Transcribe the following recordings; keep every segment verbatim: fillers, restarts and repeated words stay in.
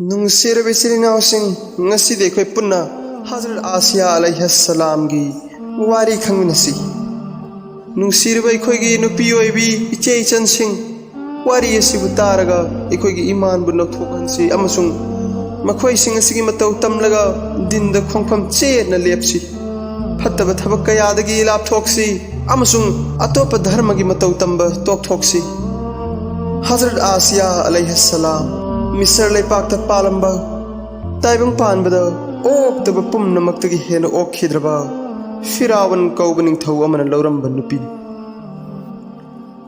ꯅꯨꯡꯁꯤꯔꯕ ꯏꯆꯤꯜ ꯏꯅꯥꯎꯁꯤꯡ, ꯉꯁꯤꯗꯤ ꯑꯩꯈꯣꯏ ꯄꯨꯟꯅ ꯍꯖꯔꯠ ꯑꯥꯁꯤꯌꯥ ꯑꯂꯩꯍꯤꯁꯁꯂꯥꯝꯒꯤ ꯋꯥꯔꯤ ꯈꯪꯃꯤꯟꯅꯁꯤ꯫ ꯅꯨꯡꯁꯤꯔꯕ ꯑꯩꯈꯣꯏꯒꯤ ꯅꯨꯄꯤ ꯑꯣꯏꯕꯤ ꯏꯆꯦ ꯏꯆꯟꯁꯤꯡ, ꯋꯥꯔꯤ ꯑꯁꯤꯕꯨ ꯇꯥꯔꯒ ꯑꯩꯈꯣꯏꯒꯤ ꯏꯃꯥꯟꯕꯨ ꯅꯧꯊꯣꯛꯍꯟꯁꯤ ꯑꯃꯁꯨꯡ ꯃꯈꯣꯏꯁꯤꯡ ꯑꯁꯤꯒꯤ ꯃꯇꯧ ꯇꯝꯂꯒ ꯗꯤꯟꯗ ꯈꯣꯡꯐꯝ ꯆꯦꯠꯅ ꯂꯦꯞꯁꯤ꯫ ꯐꯠꯇꯕ ꯊꯕꯛ ꯀꯌꯥꯗꯒꯤ ꯂꯥꯞꯊꯣꯛꯁꯤ ꯑꯃꯁꯨꯡ ꯑꯇꯣꯞꯄ ꯙꯔꯃꯒꯤ ꯃꯇꯧ ꯇꯝꯕ ꯇꯣꯛꯊꯣꯛꯁꯤ꯫ ꯍꯖꯔꯠ ꯑꯥꯁꯤꯌꯥ ꯑꯂꯩꯍꯤꯁꯁꯂꯥꯝ ꯃꯤꯁꯔ ꯂꯩꯄꯥꯛꯇ ꯄꯥꯜꯂꯝꯕ, ꯇꯥꯏꯕꯪ ꯄꯥꯟꯕꯗ ꯑꯣꯛꯇꯕ ꯄꯨꯝꯅꯃꯛꯇꯒꯤ ꯍꯦꯟꯅ ꯑꯣꯛꯈꯤꯗ꯭ꯔꯕ ꯐꯤꯔꯥꯎꯟ ꯀꯧꯕ ꯅꯤꯡꯊꯧ ꯑꯃꯅ ꯂꯧꯔꯝꯕ ꯅꯨꯄꯤꯅꯤ꯫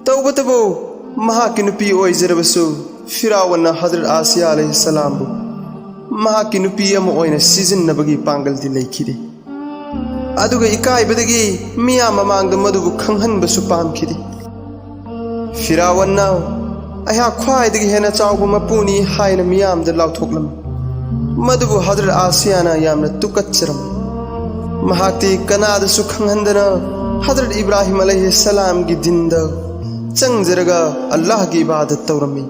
ꯇꯧꯕꯇꯕꯨ, ꯃꯍꯥꯛꯀꯤ ꯅꯨꯄꯤ ꯑꯣꯏꯖꯔꯕꯁꯨ, ꯐꯤꯔꯥꯎꯟꯅ ꯍꯖꯔꯠ ꯑꯥꯁꯤꯌꯥ ꯑꯂꯩꯍꯤꯁꯁꯂꯥꯝꯕꯨ ꯃꯍꯥꯛꯀꯤ ꯅꯨꯄꯤ ꯑꯃ ꯑꯣꯏꯅ ꯁꯤꯖꯤꯟꯅꯕꯒꯤ ꯄꯥꯡꯒꯜꯗꯤ ꯂꯩꯈꯤꯗꯦ꯫ ꯑꯗꯨꯒ ꯏꯀꯥꯏꯕꯗꯒꯤ ꯃꯤꯌꯥꯝ ꯃꯃꯥꯡꯗ ꯃꯗꯨꯕꯨ ꯈꯪꯍꯟꯕꯁꯨ ꯄꯥꯝꯈꯤꯗꯦ꯫ ꯐꯤꯔꯥꯎꯟꯅ, "ꯑꯩꯍꯥꯛ ꯈ꯭ꯋꯥꯏꯗꯒꯤ ꯍꯦꯟꯅ ꯆꯥꯎꯕ ꯃꯄꯨꯅꯤ" ꯍꯥꯏꯅ ꯃꯤꯌꯥꯝꯗ ꯂꯥꯎꯊꯣꯛꯂꯝꯃꯤ꯫ ꯃꯗꯨꯕꯨ ꯍꯖꯔꯠ ꯑꯥꯁꯤꯌꯥꯅ ꯌꯥꯝꯅ ꯇꯨꯀꯠꯆꯔꯝꯃꯤ꯫ ꯃꯍꯥꯛꯇꯤ ꯀꯅꯥꯗꯁꯨ ꯈꯪꯍꯟꯗꯅ ꯍꯖꯔꯠ ꯏꯕ꯭ꯔꯥꯍꯤꯝ ꯑꯂꯩꯍꯤꯁꯁꯂꯥꯝꯒꯤ ꯗꯤꯟꯗ ꯆꯪꯖꯔꯒ ꯑꯜꯂꯥꯍꯒꯤ ꯏꯕꯥꯗꯠ ꯇꯧꯔꯝꯃꯤ꯫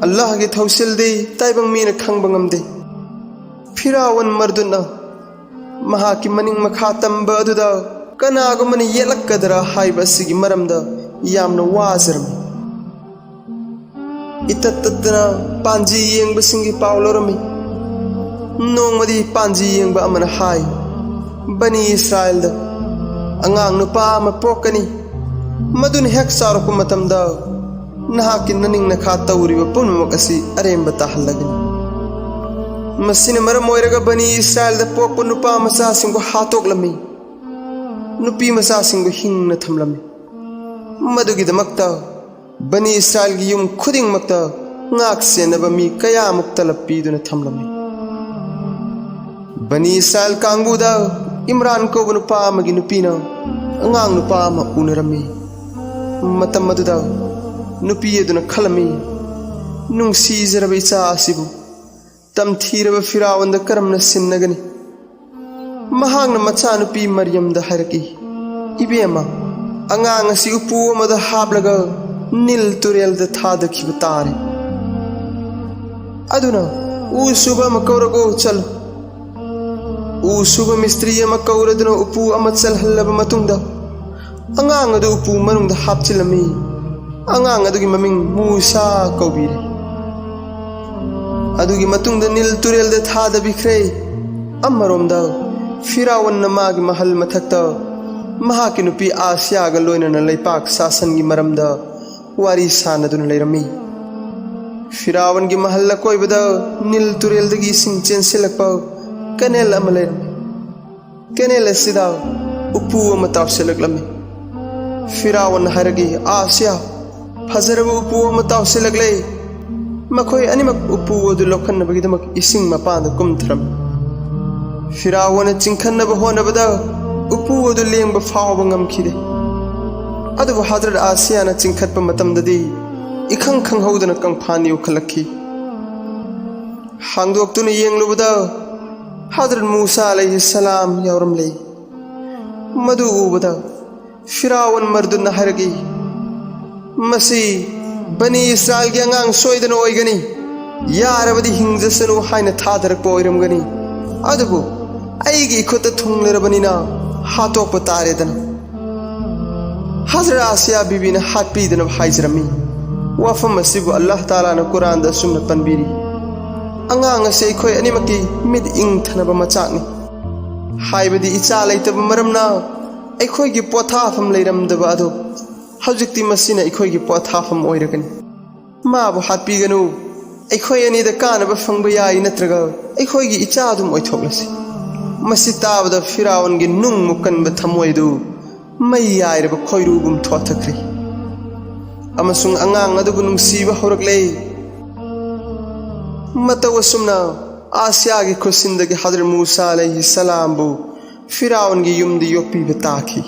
ꯑꯜꯂꯥꯍꯒꯤ ꯊꯧꯁꯤꯜꯗꯤ ꯇꯥꯏꯕꯪ ꯃꯤꯅ ꯈꯪꯕ ꯉꯝꯗꯦ꯫ ꯐꯤꯔꯥꯎꯟ ꯃꯔꯗꯨꯅ ꯃꯍꯥꯛꯀꯤ ꯃꯅꯤꯡ ꯃꯈꯥ ꯇꯝꯕ ꯑꯗꯨꯗ ꯀꯅꯥꯒꯨꯝꯕꯅ ꯌꯦꯠꯂꯛꯀꯗ꯭ꯔꯥ ꯍꯥꯏꯕ ꯑꯁꯤꯒꯤ ꯃꯔꯝꯗ ꯌꯥꯝꯅ ꯋꯥꯖꯔꯝꯃꯤ꯫ ꯏꯇꯠ ꯇꯠꯇꯅ ꯄꯥꯟꯖꯤ ꯌꯦꯡꯕꯁꯤꯡꯒꯤ ꯄꯥꯎ ꯂꯧꯔꯝꯃꯤ꯫ ꯅꯣꯡꯃꯗꯤ ꯄꯥꯟꯖꯤ ꯌꯦꯡꯕ ꯑꯃꯅ ꯍꯥꯏ, "ꯕꯅꯤ ꯏꯁꯔꯥꯏꯜꯗ ꯑꯉꯥꯡ ꯅꯨꯄꯥ ꯑꯃ ꯄꯣꯛꯀꯅꯤ꯫ ꯃꯗꯨꯅ ꯍꯦꯛ ꯆꯥꯎꯔꯛꯄ ꯃꯇꯝꯗ ꯅꯍꯥꯛꯀꯤ ꯅꯅꯤꯡ ꯅꯈꯥ ꯇꯧꯔꯤꯕ ꯄꯨꯝꯅꯃꯛ ꯑꯁꯤ ꯑꯔꯦꯝꯕ ꯇꯥꯍꯜꯂꯒꯅꯤ꯫" ꯃꯁꯤꯅ ꯃꯔꯝ ꯑꯣꯏꯔꯒ ꯕꯅꯤ ꯏꯁꯔꯥꯏꯜꯗ ꯄꯣꯛꯄ ꯅꯨꯄꯥ ꯃꯆꯥꯁꯤꯡꯕꯨ ꯍꯥꯠꯇꯣꯛꯂꯝꯃꯤ꯫ ꯅꯨꯄꯤ ꯃꯆꯥꯁꯤꯡꯕꯨ ꯍꯤꯡꯅ ꯊꯝꯂꯝꯃꯤ꯫ ꯃꯗꯨꯒꯤꯗꯃꯛꯇ ꯕꯅꯤ ꯏꯁꯔꯥꯏꯜꯒꯤ ꯌꯨꯝ ꯈꯨꯗꯤꯡꯃꯛꯇ ꯉꯥꯛ ꯁꯦꯟꯅꯕ ꯃꯤ ꯀꯌꯥꯃꯨꯛ ꯇꯂꯞ ꯄꯤꯗꯨꯅ ꯊꯝꯂꯝꯃꯤ꯫ ꯕꯅꯤ ꯏꯁꯔꯥꯏꯜ ꯀꯥꯡꯕꯨꯗ ꯏꯝꯔꯥꯟ ꯀꯧꯕ ꯅꯨꯄꯥ ꯑꯃꯒꯤ ꯅꯨꯄꯤꯅ ꯑꯉꯥꯡ ꯅꯨꯄꯥ ꯑꯃ ꯎꯅꯔꯝꯃꯤ꯫ ꯃꯇꯝ ꯑꯗꯨꯗ ꯅꯨꯄꯤ ꯑꯗꯨꯅ ꯈꯜꯂꯝꯃꯤ, "ꯅꯨꯡꯁꯤꯖꯔꯕ ꯏꯆꯥ ꯑꯁꯤꯕꯨ ꯇꯝꯊꯤꯔꯕ ꯐꯤꯔꯥꯎꯟꯗ ꯀꯔꯝꯅ ꯁꯤꯟꯅꯒꯅꯤ?" ꯃꯍꯥꯛꯅ ꯃꯆꯥꯅꯨꯄꯤ ꯃꯔꯤꯌꯝꯗ ꯍꯥꯏꯔꯛꯏ, "ꯏꯕꯦꯝꯃ, ꯑꯉꯥꯡ ꯑꯁꯤ ꯎꯄꯨ ꯑꯃꯗ ꯍꯥꯞꯂꯒ ꯅꯤꯜ ꯇꯨꯔꯦꯜꯗ ꯊꯥꯗꯈꯤꯕ ꯇꯥꯔꯦ꯫" ꯑꯗꯨꯅ ꯎ ꯁꯨꯕ ꯑꯃ ꯀꯧꯔꯒ ꯆꯠꯂꯨ꯫ ꯎ ꯁꯨꯕ ꯃꯤꯁꯇ꯭ꯔꯤ ꯑꯃ ꯀꯧꯔꯗꯨꯅ ꯎꯄꯨ ꯑꯃ ꯆꯜꯍꯜꯂꯕ ꯃꯇꯨꯡꯗ, ꯑꯉꯥꯡ ꯑꯗꯨ ꯎꯄꯨ ꯃꯅꯨꯡꯗ ꯍꯥꯞꯆꯤꯜꯂꯝꯃꯤ꯫ ꯑꯉꯥꯡ ꯑꯗꯨꯒꯤ ꯃꯃꯤꯡ ꯃꯨꯁꯥ ꯀꯧꯕꯤꯔꯦ꯫ ꯑꯗꯨꯒꯤ ꯃꯇꯨꯡꯗ ꯅꯤꯜ ꯇꯨꯔꯦꯜꯗ ꯊꯥꯗꯕꯤꯈ꯭ꯔꯦ꯫ ꯑꯃꯔꯣꯝꯗ, ꯐꯤꯔꯥꯎꯟꯅ ꯃꯥꯒꯤ ꯃꯍꯜ ꯃꯊꯛꯇ ꯃꯍꯥꯛꯀꯤ ꯅꯨꯄꯤ ꯑꯥꯁꯤꯌꯥꯒ ꯂꯣꯏꯅꯅ ꯂꯩꯄꯥꯛ ꯁꯥꯁꯟꯒꯤ ꯃꯔꯝꯗ ꯋꯥꯔꯤ ꯁꯥꯅꯗꯨꯅ ꯂꯩꯔꯝꯃꯤ꯫ ꯐꯤꯔꯥꯎꯟꯒꯤ ꯃꯍꯜ ꯑꯀꯣꯏꯕꯗ ꯅꯤꯜ ꯇꯨꯔꯦꯜꯗꯒꯤ ꯏꯁꯤꯡ ꯆꯦꯟꯁꯤꯜꯂꯛꯄ ꯀꯦꯅꯦꯜ ꯑꯃ ꯂꯩꯔꯝꯃꯤ꯫ ꯀꯦꯅꯦꯜ ꯑꯁꯤꯗ ꯎꯄꯨ ꯑꯃ ꯇꯥꯎꯁꯤꯜꯂꯛꯂꯝꯃꯤ꯫ ꯐꯤꯔꯥꯎꯟꯅ ꯍꯥꯏꯔꯛꯏ, "ꯑꯥꯁꯤꯌꯥ, ꯐꯖꯔꯕ ꯎꯄꯨ ꯑꯃ ꯇꯥꯎꯁꯤꯜꯂꯛꯂꯦ!" ꯃꯈꯣꯏ ꯑꯅꯤꯃꯛ ꯎꯄꯨ ꯑꯗꯨ ꯂꯧꯈꯠꯅꯕꯒꯤꯗꯃꯛ ꯏꯁꯤꯡ ꯃꯄꯥꯟꯗ ꯀꯨꯝꯊꯔꯝꯃꯤ꯫ ꯐꯤꯔꯥꯎꯟꯅ ꯆꯤꯡꯈꯠꯅꯕ ꯍꯣꯠꯅꯕꯗ ꯎꯄꯨ ꯑꯗꯨ ꯂꯦꯡꯕ ꯐꯥꯎꯕ ꯉꯝꯈꯤꯗꯦ꯫ ꯑꯗꯨꯕꯨ ꯍꯖꯔꯠ ꯑꯥꯁꯤꯌꯥꯅ ꯆꯤꯡꯈꯠꯄ ꯃꯇꯝꯗꯗꯤ ꯏꯈꯪ ꯈꯪꯍꯧꯗꯅ ꯀꯪꯐꯥꯟ ꯌꯣꯛꯈꯠꯂꯛꯈꯤ꯫ ꯍꯥꯡꯗꯣꯛꯇꯨꯅ ꯌꯦꯡꯂꯨꯕꯗ ꯍꯖꯔꯠ ꯃꯨꯁꯥ ꯑꯂꯩꯍꯤ ꯁꯂꯥꯝ ꯌꯥꯎꯔꯝꯂꯦ꯫ ꯃꯗꯨ ꯎꯕꯗ ꯐꯤꯔꯥꯎꯟ ꯃꯔꯗꯨꯟꯅ ꯍꯥꯏꯔꯛꯏ, "ꯃꯁꯤ ꯕꯅꯤ ꯏꯁꯔꯥꯏꯜꯒꯤ ꯑꯉꯥꯡ ꯁꯣꯏꯗꯅ ꯑꯣꯏꯒꯅꯤ꯫ ꯌꯥꯔꯕꯗꯤ ꯍꯤꯡꯖꯁꯅꯨ ꯍꯥꯏꯅ ꯊꯥꯗꯔꯛꯄ ꯑꯣꯏꯔꯝꯒꯅꯤ꯫ ꯑꯗꯨꯕꯨ ꯑꯩꯒꯤ ꯏꯈꯨꯠꯇ ꯊꯨꯡꯂꯔꯕꯅꯤꯅ ꯍꯥꯠꯇꯣꯛꯄ ꯇꯥꯔꯦꯗꯅ꯫" ꯍꯖꯔꯠ ꯑꯥꯁꯤꯌꯥ ꯕꯤꯕꯤꯅ ꯍꯥꯠꯄꯤꯗꯅꯕ ꯍꯥꯏꯖꯔꯝꯃꯤ꯫ ꯋꯥꯐꯝ ꯑꯁꯤꯕꯨ ꯑꯜꯂꯥꯍ ꯇꯥꯂꯥꯅ ꯀꯨꯔꯥꯟꯗ ꯑꯁꯨꯝꯅ ꯄꯟꯕꯤꯔꯤ, "ꯑꯉꯥꯡ ꯑꯁꯤ ꯑꯩꯈꯣꯏ ꯑꯅꯤꯃꯛꯀꯤ ꯃꯤꯠ ꯏꯪꯊꯅꯕ ꯃꯆꯥꯛꯅꯤ꯫ ꯍꯥꯏꯕꯗꯤ ꯏꯆꯥ ꯂꯩꯇꯕ ꯃꯔꯝꯅ ꯑꯩꯈꯣꯏꯒꯤ ꯄꯣꯊꯥꯐꯝ ꯂꯩꯔꯝꯗꯕ ꯑꯗꯣ ꯍꯧꯖꯤꯛꯇꯤ ꯃꯁꯤꯅ ꯑꯩꯈꯣꯏꯒꯤ ꯄꯣꯊꯥꯐꯝ ꯑꯣꯏꯔꯒꯅꯤ꯫ ꯃꯥꯕꯨ ꯍꯥꯠꯄꯤꯒꯅꯨ꯫ ꯑꯩꯈꯣꯏ ꯑꯅꯤꯗ ꯀꯥꯟꯅꯕ ꯐꯪꯕ ꯌꯥꯏ, ꯅꯠꯇ꯭ꯔꯒ ꯑꯩꯈꯣꯏꯒꯤ ꯏꯆꯥ ꯑꯗꯨꯝ ꯑꯣꯏꯊꯣꯛꯂꯁꯤ꯫" ꯃꯁꯤ ꯇꯥꯕꯗ ꯐꯤꯔꯥꯎꯟꯒꯤ ꯅꯨꯡꯃꯨꯛ ꯀꯟꯕ ꯊꯃꯣꯏ ꯑꯗꯨ ꯃꯩ ꯌꯥꯏꯔꯕ ꯈꯣꯏꯔꯨꯒꯨꯝ ꯊꯣꯠꯊꯈ꯭ꯔꯦ꯫ ꯑꯃꯁꯨꯡ ꯑꯉꯥꯡ ꯑꯗꯨꯕꯨ ꯅꯨꯡꯁꯤꯕ ꯍꯧꯔꯛꯂꯦ꯫ ꯃꯇꯧ ꯑꯁꯨꯝꯅ ꯑꯥꯁꯤꯌꯥꯒꯤ ꯈꯨꯠꯁꯤꯟꯗꯒꯤ ꯍꯖꯔꯠ ꯃꯨꯁꯥ ꯑꯂꯩꯍꯤ ꯁꯂꯥꯝꯕꯨ ꯐꯤꯔꯥꯎꯟꯒꯤ ꯌꯨꯝꯗ ꯌꯣꯛꯄꯤꯕ ꯇꯥꯈꯤ꯫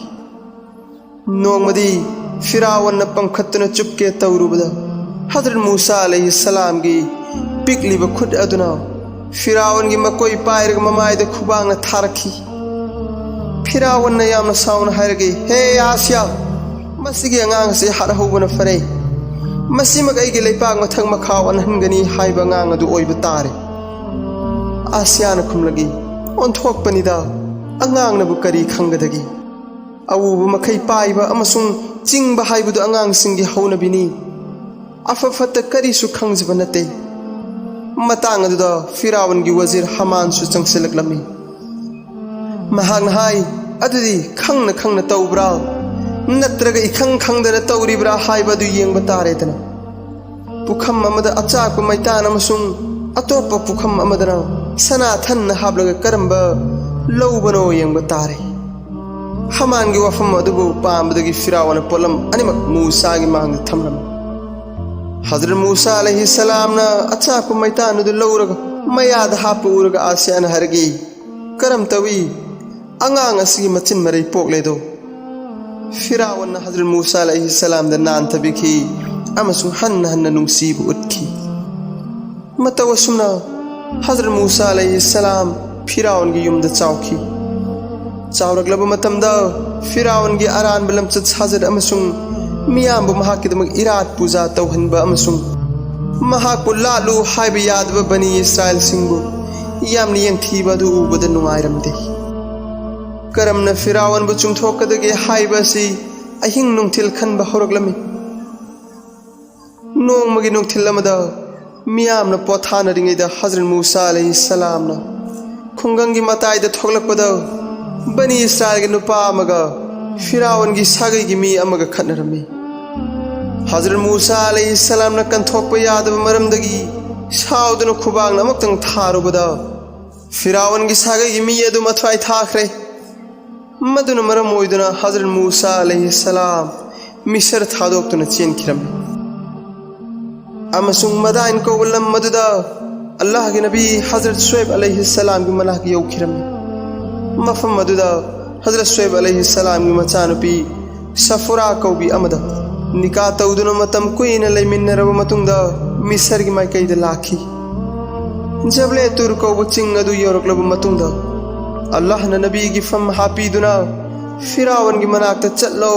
ꯅꯣꯡꯃꯗꯤ ꯐꯤꯔꯥꯎꯟꯅ ꯄꯪꯈꯠꯇꯨꯅ ꯆꯨꯞꯀꯦ ꯇꯧꯔꯨꯕꯗ ꯍꯖꯔꯠ ꯃꯨꯁꯥ ꯑꯂꯩꯍꯤ ꯁꯂꯥꯝꯒꯤ ꯄꯤꯛꯂꯤꯕ ꯈꯨꯠ ꯑꯗꯨꯅ ꯐꯤꯔꯥꯎꯟꯒꯤ ꯃꯀꯣꯏ ꯄꯥꯏꯔꯒ ꯃꯃꯥꯏꯗ ꯈꯨꯕꯥꯛꯅ ꯊꯥꯔꯛꯈꯤ꯫ ꯐꯤꯔꯥꯎꯟꯅ ꯌꯥꯝꯅ ꯁꯥꯎꯅ ꯍꯥꯏꯔꯛꯏ, "ꯍꯦ ꯑꯥꯁꯤꯌꯥ, ꯃꯁꯤꯒꯤ ꯑꯉꯥꯡ ꯑꯁꯤ ꯍꯥꯠꯍꯧꯕꯅ ꯐꯔꯦ꯫ "ꯃꯁꯤꯃꯛ ꯑꯩꯒꯤ ꯂꯩꯄꯥꯛ ꯃꯊꯛ ꯃꯈꯥ ꯑꯣꯟꯍꯟꯒꯅꯤ ꯍꯥꯏꯕ ꯑꯉꯥꯡ ꯑꯗꯨ ꯑꯣꯏꯕ ꯇꯥꯔꯦ"꯫ ꯑꯥꯁꯤꯌꯥꯅ ꯈꯨꯝꯂꯛꯏ, "ꯑꯣꯟꯊꯣꯛꯄꯅꯤꯗ, ꯑꯉꯥꯡꯅꯕꯨ ꯀꯔꯤ ꯈꯪꯒꯗꯒꯦ? ꯑꯎꯕ ꯃꯈꯩ ꯄꯥꯏꯕ ꯑꯃꯁꯨꯡ ꯆꯤꯡꯕ ꯍꯥꯏꯕꯗꯨ ꯑꯉꯥꯡꯁꯤꯡꯒꯤ ꯍꯧꯅꯕꯤꯅꯤ꯫ ꯑꯐ ꯐꯠꯇ ꯀꯔꯤꯁꯨ ꯈꯪꯖꯕ ꯅꯠꯇꯦ"꯫ ꯃꯇꯥꯡ ꯑꯗꯨꯗ ꯐꯤꯔꯥꯎꯟꯒꯤ ꯋꯖꯤꯔ ꯍꯥꯃꯥꯟꯁꯨ ꯆꯪꯁꯤꯜꯂꯛꯂꯝꯃꯤ꯫ ꯃꯍꯥꯛꯅ ꯍꯥꯏ, "ꯑꯗꯨꯗꯤ ꯈꯪꯅ ꯈꯪꯅ ꯇꯧꯕ꯭ꯔꯥ, ꯅꯠꯇ꯭ꯔꯒ ꯏꯈꯪ ꯈꯪꯗꯅ ꯇꯧꯔꯤꯕ꯭ꯔꯥ ꯍꯥꯏꯕ ꯑꯗꯨ ꯌꯦꯡꯕ ꯇꯥꯔꯦꯗꯅ꯫ ꯄꯨꯈꯝ ꯑꯃꯗ ꯑꯆꯥꯛꯄ ꯃꯩꯇꯥꯟ ꯑꯃꯁꯨꯡ ꯑꯇꯣꯞꯄ ꯄꯨꯈꯝ ꯑꯃꯗꯅ ꯁꯅꯥ ꯊꯟꯅ ꯍꯥꯞꯂꯒ ꯀꯔꯝꯕ ꯂꯧꯕꯅꯣ ꯌꯦꯡꯕ ꯇꯥꯔꯦ"꯫ ꯍꯥꯃꯥꯟꯒꯤ ꯋꯥꯐꯝ ꯑꯗꯨꯕꯨ ꯄꯥꯝꯕꯗꯒꯤ ꯐꯤꯔꯥꯎꯅ ꯄꯣꯠꯂꯝ ꯑꯅꯤꯃꯛ ꯃꯨꯁꯥꯒꯤ ꯃꯥꯡꯗ ꯊꯝꯂꯝꯃꯤ꯫ ꯍꯖꯔꯠ ꯃꯨꯁꯥ ꯑꯂꯩꯍꯤ ꯁꯂꯥꯝꯅ ꯑꯆꯥꯛꯄ ꯃꯩꯇꯥꯟ ꯑꯗꯨ ꯂꯧꯔꯒ ꯃꯌꯥꯗ ꯍꯥꯞꯄ ꯎꯔꯒ ꯑꯥꯁꯤꯌꯥꯅ ꯍꯥꯏꯔꯛꯏ, "ꯀꯔꯝ ꯇꯧꯏ? ꯑꯉꯥꯡ ꯑꯁꯤꯒꯤ ꯃꯆꯤꯟ ꯃꯔꯩ ꯄꯣꯛꯂꯦꯗꯣ?" ꯐꯤꯔꯥꯎꯟꯅ ꯍꯖꯔꯠ ꯃꯨꯁꯥ ꯑꯂꯩꯍꯤ ꯁꯂꯥꯝꯗ ꯅꯥꯟꯊꯕꯤꯈꯤ ꯑꯃꯁꯨꯡ ꯍꯟꯅ ꯍꯟꯅ ꯅꯨꯡꯁꯤꯕ ꯎꯠꯈꯤ꯫ ꯃꯇꯧ ꯑꯁꯨꯝꯅ ꯍꯖꯔꯠ ꯃꯨꯁꯥ ꯑꯂꯩꯍꯤ ꯁꯂꯥꯝ ꯐꯤꯔꯥꯎꯟꯒꯤ ꯌꯨꯝꯗ ꯆꯥꯎꯈꯤ꯫ ꯆꯥꯎꯔꯛꯂꯕ ꯃꯇꯝꯗ ꯐꯤꯔꯥꯎꯟꯒꯤ ꯑꯔꯥꯟꯕ ꯂꯝꯆꯠ ꯁꯥꯖꯠ ꯑꯃꯁꯨꯡ ꯃꯤꯌꯥꯝꯕꯨ ꯃꯍꯥꯛꯀꯤꯗꯃꯛ ꯏꯔꯥꯠ ꯄꯨꯖꯥ ꯇꯧꯍꯟꯕ ꯑꯃꯁꯨꯡ ꯃꯍꯥꯛꯄꯨ ꯂꯥꯠꯂꯨ ꯍꯥꯏꯕ ꯌꯥꯗꯕ ꯕꯅꯤ ꯏꯁꯔꯥꯏꯜꯁꯤꯡꯕꯨ ꯌꯥꯝꯅ ꯌꯦꯡꯊꯤꯕ ꯑꯗꯨ ꯎꯕꯗ ꯅꯨꯡꯉꯥꯏꯔꯝꯗꯦ꯫ ꯀꯔꯝꯅ ꯐꯤꯔꯥꯎꯟꯕꯨ ꯆꯨꯝꯊꯣꯛꯀꯗꯒꯦ ꯍꯥꯏꯕ ꯑꯁꯤ ꯑꯍꯤꯡ ꯅꯨꯡꯊꯤꯜ ꯈꯟꯕ ꯍꯧꯔꯛꯂꯝꯃꯤ꯫ ꯅꯣꯡꯃꯒꯤ ꯅꯨꯡꯊꯤꯜ ꯑꯃꯗ ꯃꯤꯌꯥꯝꯅ ꯄꯣꯊꯥꯅꯔꯤꯉꯩꯗ ꯍꯖꯔꯠ ꯃꯨꯁꯥ ꯑꯂꯩꯍꯤ ꯁꯂꯥꯝꯅ ꯈꯨꯡꯒꯪꯒꯤ ꯃꯇꯥꯏꯗ ꯊꯣꯛꯂꯛꯄꯗ ꯕꯅꯤ ꯏꯁꯔꯥꯏꯜꯒꯤ ꯅꯨꯄꯥ ꯑꯃꯒ ꯐꯤꯔꯥꯎꯟꯒꯤ ꯁꯥꯒꯩꯒꯤ ꯃꯤ ꯑꯃꯒ ꯈꯠꯅꯔꯝꯃꯤ꯫ ꯍꯖꯔꯠ ꯃꯨꯁꯥ ꯑꯂꯩꯍꯤ ꯁꯂꯥꯝꯅ ꯀꯟꯊꯣꯛꯄ ꯌꯥꯗꯕ ꯃꯔꯝꯗꯒꯤ ꯁꯥꯎꯗꯨꯅ ꯈꯨꯕꯥꯛꯅ ꯑꯃꯨꯛꯇꯪ ꯊꯥꯔꯨꯕꯗ ꯐꯤꯔꯥꯎꯟꯒꯤ ꯁꯥꯒꯩꯒꯤ ꯃꯤ ꯑꯗꯨ ꯃꯊ꯭ꯋꯥꯏ ꯊꯥꯈ꯭ꯔꯦ꯫ ꯃꯗꯨꯅ ꯃꯔꯝ ꯑꯣꯏꯗꯨꯅ ꯍꯖꯔꯠ ꯃꯨꯁꯥ ꯑꯂꯩꯍꯤ ꯁꯂꯥꯝ ꯃꯤꯁꯔ ꯊꯥꯗꯣꯛꯇꯨꯅ ꯆꯦꯟꯈꯤꯔꯝꯃꯤ꯫ ꯑꯃꯁꯨꯡ ꯃꯗꯥꯏꯟ ꯀꯧꯕ ꯂꯝ ꯑꯗꯨꯗ ꯑꯜꯂꯥꯍꯒꯤ ꯅꯕꯤ ꯍꯖꯔꯠ ꯁꯨꯑꯦꯕ ꯑꯂꯩꯍꯤ ꯁꯂꯥꯝꯒꯤ ꯃꯅꯥꯛ ꯌꯧꯈꯤꯔꯝꯃꯤ꯫ ꯃꯐꯝ ꯑꯗꯨꯗ ꯍꯖꯔꯠ ꯁꯨꯑꯦꯕ ꯑꯂꯩꯍꯤ ꯁꯂꯥꯝꯒꯤ ꯃꯆꯥꯅꯨꯄꯤ ꯁꯐꯨꯔꯥ ꯀꯧꯕꯤ ꯑꯃꯗ ꯅꯤꯀꯥ ꯇꯧꯗꯨꯅ ꯃꯇꯝ ꯀꯨꯏꯅ ꯂꯩꯃꯤꯟꯅꯔꯕ ꯃꯇꯨꯡꯗ ꯃꯤꯁꯔꯒꯤ ꯃꯥꯏꯀꯩꯗ ꯂꯥꯛꯈꯤ꯫ ꯖꯕꯂꯦ ꯇꯨꯔ ꯀꯧꯕ ꯆꯤꯡ ꯑꯗꯨ ꯌꯧꯔꯛꯂꯕ ꯃꯇꯨꯡꯗ ꯑꯜꯂꯥꯍꯅ ꯅꯕꯤꯒꯤ ꯐꯝ ꯍꯥꯞꯄꯤꯗꯨꯅ ꯐꯤꯔꯥꯎꯟꯒꯤ ꯃꯅꯥꯛꯇ ꯆꯠꯂꯣ,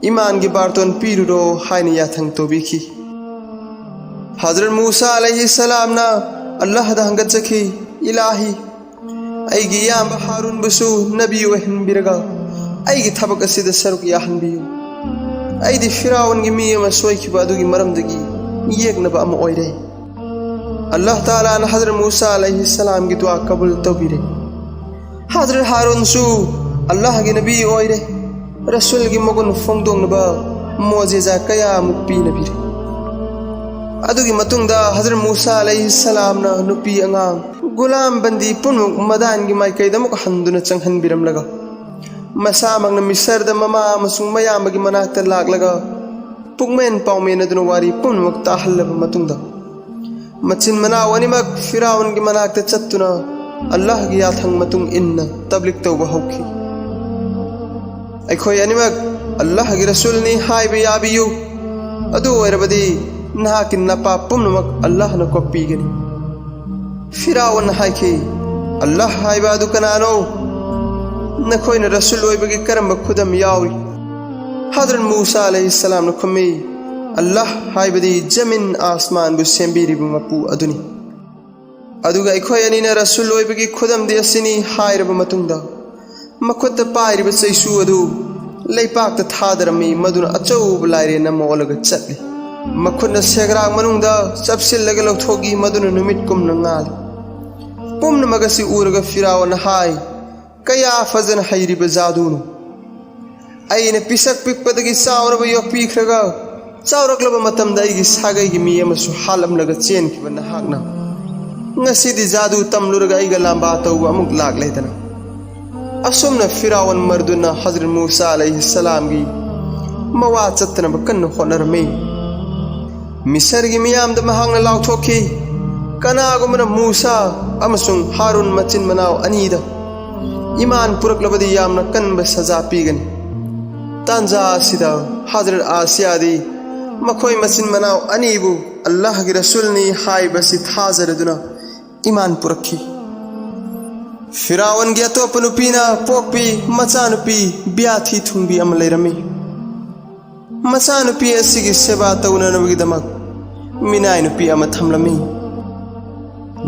ꯏꯃꯥꯟꯒꯤ ꯕꯥꯔꯇꯣꯟ ꯄꯤꯔꯨꯔꯣ ꯍꯥꯏꯅ ꯌꯥꯊꯪ ꯇꯧꯕꯤꯈꯤ꯫ ꯍꯖꯔꯠ ꯃꯨꯁꯥ ꯑꯂꯩꯍꯤ ꯁꯂꯥꯝꯅ ꯑꯜꯂꯥꯍꯗ ꯍꯪꯒꯠꯆꯈꯤ, "ꯏꯂꯥꯍꯤ, ꯑꯩꯒꯤ ꯏꯌꯥꯝꯕ ꯍꯥꯔꯨꯟꯕꯨꯁꯨ ꯅꯕꯤ ꯑꯣꯏꯍꯟꯕꯤꯔꯒ ꯑꯩꯒꯤ ꯊꯕꯛ ꯑꯁꯤꯗ ꯁꯔꯨꯛ ꯌꯥꯍꯟꯕꯤꯌꯨ꯫ ꯑꯩꯗꯤ ꯐꯤꯔꯥꯎꯟꯒꯤ ꯃꯤ ꯑꯃ ꯁꯣꯏꯈꯤꯕ ꯑꯗꯨꯒꯤ ꯃꯔꯝꯗꯒꯤ ꯌꯦꯛꯅꯕ ꯑꯃ ꯑꯣꯏꯔꯦ꯫" ꯑꯜꯂꯥꯍ ꯇꯥꯂꯥꯅ ꯍꯖꯔꯠ ꯃꯨꯁꯥ ꯑꯂꯩꯍꯤ ꯁꯂꯥꯝꯒꯤ ꯗꯨꯋꯥ ꯀꯕꯨꯜ ꯇꯧꯕꯤꯔꯦ꯫ ꯍꯖꯔꯠ ꯍꯥꯔꯨꯟꯁꯨ ꯑꯜꯂꯥꯍꯒꯤ ꯅꯕꯤ ꯑꯣꯏꯔꯦ꯫ ꯔꯁꯨꯜꯒꯤ ꯃꯒꯨꯟ ꯐꯣꯡꯗꯣꯛꯅꯕ ꯃꯣꯖꯤꯖꯥ ꯀꯌꯥꯃꯨꯛ ꯄꯤꯅꯕꯤꯔꯦ꯫ ꯑꯗꯨꯒꯤ ꯃꯇꯨꯡꯗ ꯍꯖꯔꯠ ꯃꯨꯁꯥ ꯑꯂꯩꯍꯤ ꯁꯂꯥꯝꯅ ꯅꯨꯄꯤ ꯑꯉꯥꯡ, ꯒꯨꯂꯥꯝ ꯕꯟꯗꯤ ꯄꯨꯝꯅꯃꯛ ꯃꯗꯥꯟꯒꯤ ꯃꯥꯏꯀꯩꯗ ꯑꯃꯨꯛ ꯍꯟꯗꯨꯅ ꯆꯪꯍꯟꯕꯤꯔꯝꯂꯒ, ꯃꯁꯥꯃꯛꯅ ꯃꯤꯁꯔꯗ ꯃꯃꯥ ꯑꯃꯁꯨꯡ ꯃꯌꯥꯝꯕꯒꯤ ꯃꯅꯥꯛꯇ ꯂꯥꯛꯂꯒ ꯄꯨꯛꯃꯦꯟ ꯄꯥꯎꯃꯦꯟ ꯑꯗꯨꯅ ꯋꯥꯔꯤ ꯄꯨꯝꯅꯃꯛ ꯇꯥꯍꯜꯂꯕ ꯃꯇꯨꯡꯗ, ꯃꯆꯤꯟ ꯃꯅꯥꯎ ꯑꯅꯤꯃꯛ ꯐꯤꯔꯥꯎꯟꯒꯤ ꯃꯅꯥꯛꯇ ꯆꯠꯇꯨꯅ ꯑꯜꯂꯥꯍꯒꯤ ꯌꯥꯊꯪ ꯃꯇꯨꯡ ꯏꯟꯅ ꯇꯕ꯭ꯂꯤꯛ ꯇꯧꯕ ꯍꯧꯈꯤ꯫ "ꯑꯩꯈꯣꯏ ꯑꯅꯤꯃꯛ ꯑꯜꯂꯥꯍꯒꯤ ꯔꯁꯨꯜꯅꯤ ꯍꯥꯏꯕ ꯌꯥꯕꯤꯌꯨ꯫ ꯑꯗꯨ ꯑꯣꯏꯔꯕꯗꯤ ꯅꯍꯥꯛꯀꯤ ꯅꯄꯥ ꯄꯨꯝꯅꯃꯛ ꯑꯜꯂꯥꯍꯅ ꯀꯣꯛꯄꯤꯒꯅꯤ꯫" ꯐꯤꯔꯥꯎꯟꯅ ꯍꯥꯏꯈꯤ, "ꯑꯜꯂꯥꯍ ꯍꯥꯏꯕ ꯑꯗꯨ ꯀꯅꯥꯅꯣ? ꯅꯈꯣꯏꯅ ꯔꯁꯨꯜ ꯑꯣꯏꯕꯒꯤ ꯀꯔꯝꯕ ꯈꯨꯗꯝ ꯌꯥꯎꯔꯤ?" ꯍꯖꯔꯠ ꯃꯨꯁꯥ ꯑꯂꯩꯍꯤ ꯁꯂꯥꯝꯅ ꯈꯨꯝꯃꯤ, "ꯑꯜꯂꯥꯍ ꯍꯥꯏꯕꯗꯤ ꯖꯃꯤꯟ ꯑꯥꯁꯃꯥꯟꯕꯨ ꯁꯦꯝꯕꯤꯔꯤꯕ ꯃꯄꯨ ꯑꯗꯨꯅꯤ꯫ ꯑꯗꯨꯒ ꯑꯩꯈꯣꯏ ꯑꯅꯤꯅ ꯔꯁꯨꯜ ꯑꯣꯏꯕꯒꯤ ꯈꯨꯗꯝꯗꯤ ꯑꯁꯤꯅꯤ" ꯍꯥꯏꯔꯕ ꯃꯇꯨꯡꯗ, ꯃꯈꯨꯠꯇ ꯄꯥꯏꯔꯤꯕ ꯆꯩꯁꯨ ꯑꯗꯨ ꯂꯩꯄꯥꯛꯇ ꯊꯥꯗꯔꯝꯃꯤ, ꯃꯗꯨꯅ ꯑꯆꯧꯕ ꯂꯥꯏꯔꯦꯟ ꯑꯃ ꯑꯣꯜꯂꯒ ꯆꯠꯂꯤ꯫ ꯃꯈꯨꯠꯅ ꯁꯦꯒ꯭ꯔꯥꯛ ꯃꯅꯨꯡꯗ ꯆꯞꯁꯤꯜꯂꯒ ꯂꯧꯊꯣꯛꯏ, ꯃꯗꯨꯅ ꯅꯨꯃꯤꯠꯀꯨꯝꯅ ꯉꯥꯜꯂꯤ꯫ ꯄꯨꯝꯅꯃꯛ ꯑꯁꯤ ꯎꯔꯒ ꯐꯤꯔꯥꯎꯟꯅ ꯍꯥꯏ, "ꯀꯌꯥ ꯐꯖꯅ ꯍꯩꯔꯤꯕ ꯖꯥꯗꯨꯅꯣ! ꯑꯩꯅ ꯄꯤꯁꯛ ꯄꯤꯛꯄꯗꯒꯤ ꯆꯥꯎꯔꯕ ꯌꯣꯛꯄꯤꯈ꯭ꯔꯒ, ꯆꯥꯎꯔꯛꯂꯕ ꯃꯇꯝꯗ ꯑꯩꯒꯤ ꯁꯥꯒꯩꯒꯤ ꯃꯤ ꯑꯃꯁꯨ ꯍꯥꯠꯂꯝꯂꯒ ꯆꯦꯟꯈꯤꯕ ꯅꯍꯥꯛꯅ ꯉꯁꯤꯗꯤ ꯖꯥꯗꯨ ꯇꯝꯂꯨꯔꯒ ꯑꯩꯒ ꯂꯥꯝꯕꯥ ꯇꯧꯕ ꯑꯃꯨꯛ ꯂꯥꯛꯂꯦꯗꯅ?" ꯑꯁꯨꯝꯅ ꯐꯤꯔꯥꯎꯟ ꯃꯔꯗꯨꯅ ꯍꯖꯔꯠ ꯃꯨꯁꯥ ꯑꯂꯩꯍꯤ ꯁꯂꯥꯝꯒꯤ ꯃꯋꯥ ꯆꯠꯇꯅꯕ ꯀꯟꯅ ꯍꯣꯠꯅꯔꯝꯃꯤ꯫ ꯃꯤꯁꯔꯒꯤ ꯃꯤꯌꯥꯝꯗ ꯃꯍꯥꯛꯅ ꯂꯥꯎꯊꯣꯛꯈꯤ, "ꯀꯅꯥꯒꯨꯝꯕꯅ ꯃꯨꯁꯥ ꯑꯃꯁꯨꯡ ꯍꯥꯔꯨꯟ ꯃꯆꯤꯟ ꯃꯅꯥꯎ ꯑꯅꯤꯗ ꯏꯃꯥꯟ ꯄꯨꯔꯛꯂꯕꯗꯤ ꯌꯥꯝꯅ ꯀꯟꯕ ꯁꯖꯥ ꯄꯤꯒꯅꯤ꯫" ꯇꯥꯟꯖꯥ ꯑꯁꯤꯗ ꯍꯖꯔꯠ ꯑꯥꯁꯤꯌꯥꯗꯤ ꯃꯈꯣꯏ ꯃꯆꯤꯟ ꯃꯅꯥꯎ ꯑꯅꯤꯕꯨ ꯑꯜꯂꯥꯍꯒꯤ ꯔꯁꯨꯜꯅꯤ ꯍꯥꯏꯕꯁꯤ ꯊꯥꯖꯔꯗꯨꯅ ꯏꯃꯥꯟ ꯄꯨꯔꯛꯈꯤ꯫ ꯐꯤꯔꯥꯎꯟꯒꯤ ꯑꯇꯣꯞꯄ ꯅꯨꯄꯤꯅ ꯄꯣꯛꯄꯤ ꯃꯆꯥꯅꯨꯄꯤ ꯕꯤꯌꯥꯊꯤ ꯊꯨꯡꯕꯤ ꯑꯃ ꯂꯩꯔꯝꯃꯤ꯫ ꯃꯆꯥꯅꯨꯄꯤ ꯑꯁꯤꯒꯤ ꯁꯦꯕꯥ ꯇꯧꯅꯅꯕꯒꯤꯗꯃꯛ ꯃꯤꯅꯥꯏ ꯅꯨꯄꯤ ꯑꯃ ꯊꯝꯂꯝꯃꯤ꯫